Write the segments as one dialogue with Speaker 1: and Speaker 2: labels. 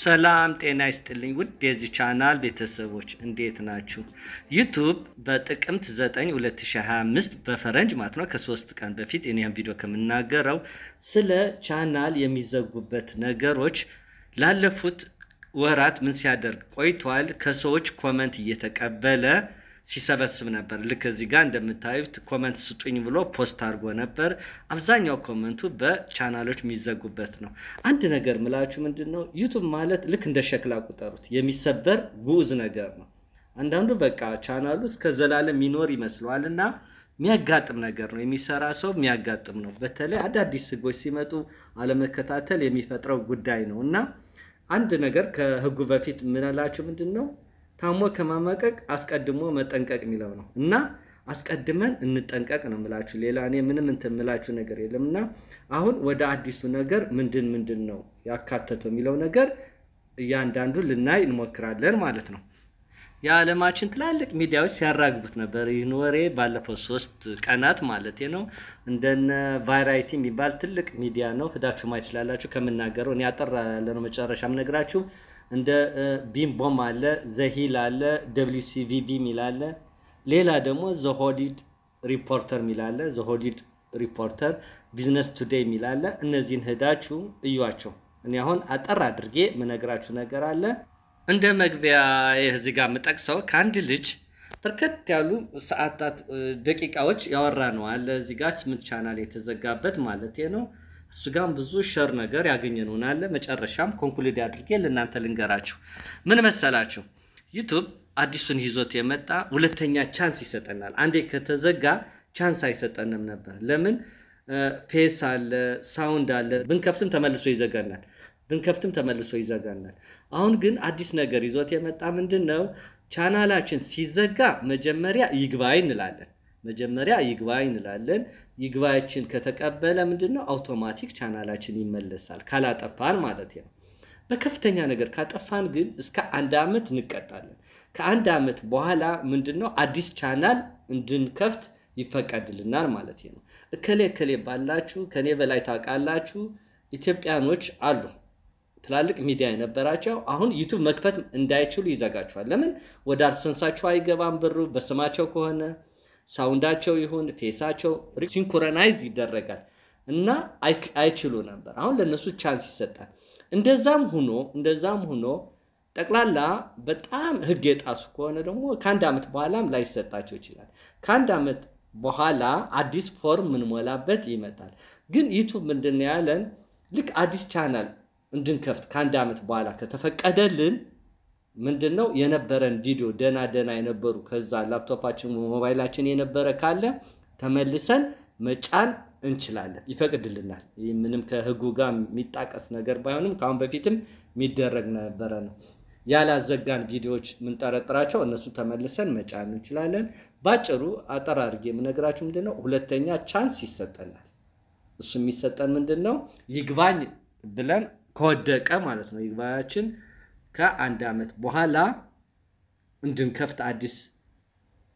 Speaker 1: ሰላም ጤና ይስጥልኝ ውድ የዚህ ቻናል ቤተሰቦች እንዴት ናችሁ? ዩቲዩብ በጥቅምት 9 2025 በፈረንጅ ማለት ነው ከ3 ቀን በፊት እኔም ቪዲዮ ከምናገረው ስለ ቻናል የሚዘጉበት ነገሮች ላለፉት ወራት ምን ሲያደርግ ቆይቷል። ከሰዎች comment እየተቀበለ ሲሰበስብ ነበር። ልክ እዚህ ጋር እንደምታዩት comment ስጡኝ ብሎ post አድርጎ ነበር። አብዛኛው comment ኡ በቻናሎች የሚዘጉበት ነው። አንድ ነገር ምላችሁ ምንድነው፣ ዩቲዩብ ማለት ልክ እንደ ሸክላ ቁጠሩት፣ የሚሰበር ግዑዝ ነገር ነው። አንዳንዱ በቃ ቻናሉ እስከ ዘላለም የሚኖር ይመስለዋልና የሚያጋጥም ነገር ነው። የሚሰራ ሰው የሚያጋጥም ነው። በተለይ አዳዲስ ህጎች ሲመጡ አለመከታተል የሚፈጥረው ጉዳይ ነው። እና አንድ ነገር ከህጉ በፊት ምንላችሁ ምንድነው፣ ታሞ ከማመቀቅ አስቀድሞ መጠንቀቅ የሚለው ነው። እና አስቀድመን እንጠንቀቅ ነው የምላችሁ። ሌላ እኔ ምንም እንትን የምላችሁ ነገር የለምና አሁን ወደ አዲሱ ነገር ምንድን ነው ያካተተው የሚለው ነገር እያንዳንዱ ልናይ እንሞክራለን ማለት ነው። የዓለማችን ትላልቅ ሚዲያዎች ሲያራግቡት ነበር ይህን ወሬ ባለፈው 3 ቀናት ማለት ነው። እንደነ ቫራይቲ የሚባል ትልቅ ሚዲያ ነው፣ ሄዳችሁ ማየት ስላላችሁ ከምናገረው እኔ አጠር ያለ ነው መጨረሻም ነግራችሁ። እንደ ቢምቦም አለ፣ ዘሂል አለ፣ WCVB የሚል አለ፣ ሌላ ደግሞ ዘ ሆሊውድ ሪፖርተር የሚል አለ፣ ዘ ሆሊውድ ሪፖርተር፣ ቢዝነስ ቱዴይ የሚል አለ። እነዚህን ሄዳችሁ እዩዋቸው። እኔ አሁን አጠር አድርጌ ምነግራችሁ ነገር አለ። እንደ መግቢያ እዚህ ጋር የምጠቅሰው ከአንድ ልጅ በርከት ያሉ ሰዓታት ደቂቃዎች ያወራ ነው አለ። እዚህ ጋር 8 ቻናል የተዘጋበት ማለት ነው። እሱ ጋርም ብዙ share ነገር ያገኘነው አለ። መጨረሻም conclude አድርጌ ለእናንተ ልንገራችሁ። ምን መሰላችሁ፣ ዩቲዩብ አዲሱን ይዞት የመጣ ሁለተኛ chance ይሰጠናል። አንዴ ከተዘጋ chance አይሰጠንም ነበር። ለምን? face አለ፣ sound አለ፣ ብንከፍትም ተመልሶ ይዘጋናል፣ ብንከፍትም ተመልሶ ይዘጋናል። አሁን ግን አዲስ ነገር ይዞት የመጣ ምንድነው፣ ቻናላችን ሲዘጋ መጀመሪያ ይግባኝ እንላለን። መጀመሪያ ይግባኝ እንላለን። ይግባያችን ከተቀበለ ምንድነው አውቶማቲክ ቻናላችን ይመለሳል፣ ካላጠፋን ማለት ነው። በከፍተኛ ነገር ካጠፋን ግን እስከ 1 ዓመት እንቀጣለን። ከ1 ዓመት በኋላ ምንድነው አዲስ ቻናል እንድንከፍት ይፈቀድልናል ማለት ነው። እከሌ እከሌ ባላችሁ ከኔ በላይ ታውቃላችሁ፣ ኢትዮጵያኖች አሉ ትላልቅ ሚዲያ የነበራቸው አሁን ዩቲዩብ መክፈት እንዳይችሉ ይዘጋቸዋል። ለምን? ወደ AdSense ኣቸው አይገባም ብሩ በስማቸው ከሆነ sound ኣቸው ይሁን face ኣቸው synchronize ይደረጋል እና አይችሉ ነበር። አሁን ለነሱ chance ይሰጣል። እንደዛም ሆኖ ጠቅላላ በጣም ህግ የጣሱ ከሆነ ደግሞ ከአንድ ዓመት በኋላም ላይሰጣቸው ይችላል። ከአንድ ዓመት በኋላ አዲስ ፎርም ምንሞላበት ይመጣል። ግን ዩቲዩብ ምንድነው ያለን፣ ልክ አዲስ ቻናል እንድንከፍት ከአንድ ዓመት በኋላ ከተፈቀደልን ምንድነው የነበረን ቪዲዮ ደና ደና የነበሩ ከዛ ላፕቶፓችን ሞባይላችን የነበረ ካለ ተመልሰን መጫን እንችላለን፣ ይፈቅድልናል። ይህ ምንም ከህጉ ጋር የሚጣቀስ ነገር ባይሆንም ከአሁን በፊትም የሚደረግ ነበረ ነው። ያላዘጋን ቪዲዮዎች ምንጠረጥራቸው እነሱ ተመልሰን መጫን እንችላለን። ባጭሩ አጠር አድርጌ የምነግራችሁ ምንድነው፣ ሁለተኛ chance ይሰጠናል። እሱ የሚሰጠን ምንድነው ይግባኝ ብለን ከወደቀ ማለት ነው። ይግባያችን ከአንድ ዓመት በኋላ እንድንከፍት አዲስ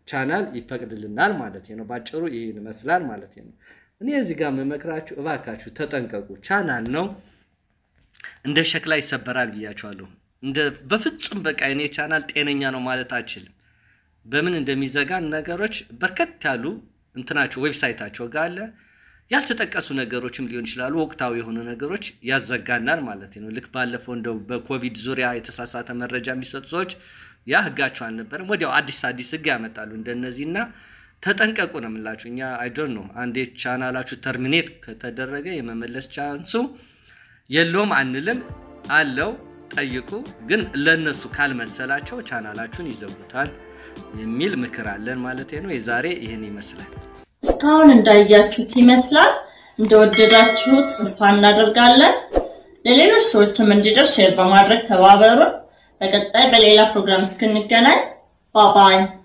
Speaker 1: ቻናል ይፈቅድልናል ማለት ነው። ባጭሩ ይሄን ይመስላል ማለት ነው። እኔ እዚህ ጋር መመክራችሁ እባካችሁ ተጠንቀቁ። ቻናል ነው እንደ ሸክላ ይሰበራል ብያችኋለሁ። እንደ በፍጹም በቃ እኔ ቻናል ጤነኛ ነው ማለት አልችልም። በምን እንደሚዘጋን ነገሮች በርከት ያሉ እንትናቸው website ኣቸው ጋር አለ። ያልተጠቀሱ ነገሮችም ሊሆን ይችላሉ። ወቅታዊ የሆኑ ነገሮች ያዘጋናል ማለት ነው። ልክ ባለፈው እንደው በኮቪድ ዙሪያ የተሳሳተ መረጃ የሚሰጡ ሰዎች ያ ህጋቸው አልነበረም። ወዲያው አዲስ አዲስ ህግ ያመጣሉ እንደነዚህና ተጠንቀቁ ነው የምላችሁ። እኛ I don't know አንዴ ቻናላችሁ terminate ከተደረገ የመመለስ chance ኡ የለውም አንልም፣ አለው ጠይቁ። ግን ለነሱ ካልመሰላቸው ቻናላችሁን ይዘጉታል የሚል ምክር አለን ማለት ነው። የዛሬ ይሄን ይመስላል።
Speaker 2: እስካሁን እንዳያችሁት ይመስላል። እንደወደዳችሁት ተስፋ እናደርጋለን። ለሌሎች ሰዎችም እንዲደርስ share በማድረግ ተባበሩን። በቀጣይ በሌላ ፕሮግራም እስክንገናኝ bye bye።